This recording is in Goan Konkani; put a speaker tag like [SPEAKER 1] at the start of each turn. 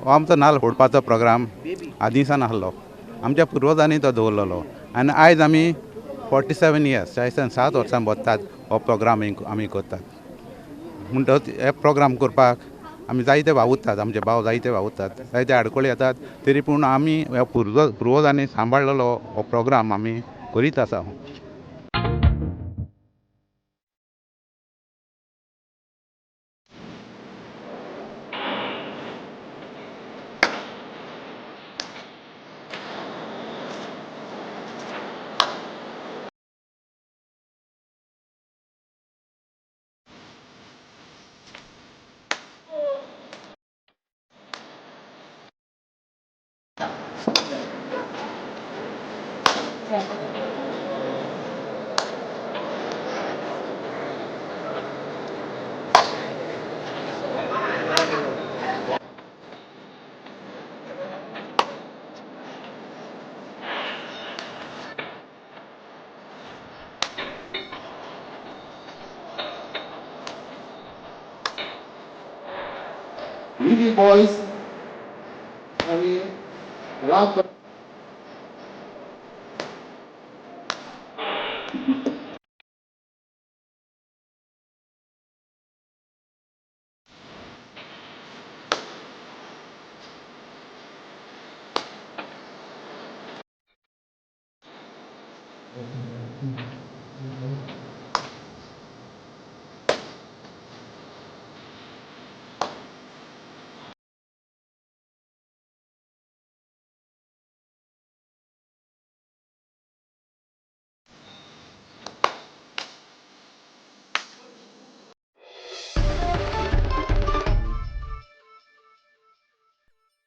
[SPEAKER 1] हो आमचो नाल्ल फोडपाचो प्रोग्राम आदींसान आसलो, आमच्या पुर्वजांनी तो दवरलेलो आनी आयज आमी 47 इयर्स 47 वर्सां बसतात हो प्रोग्राम आमी करतात. म्हणटच हे प्रोग्राम करपाक आमी जायते वावुरतात, आमचे भाव जायते वावुरतात, जायते आडखळी येतात, तरी पूण आमी ह्या पुर्वजांनी सांबाळलेलो हो प्रोग्राम आमी करीत आसा.
[SPEAKER 2] Baby boys, I mean,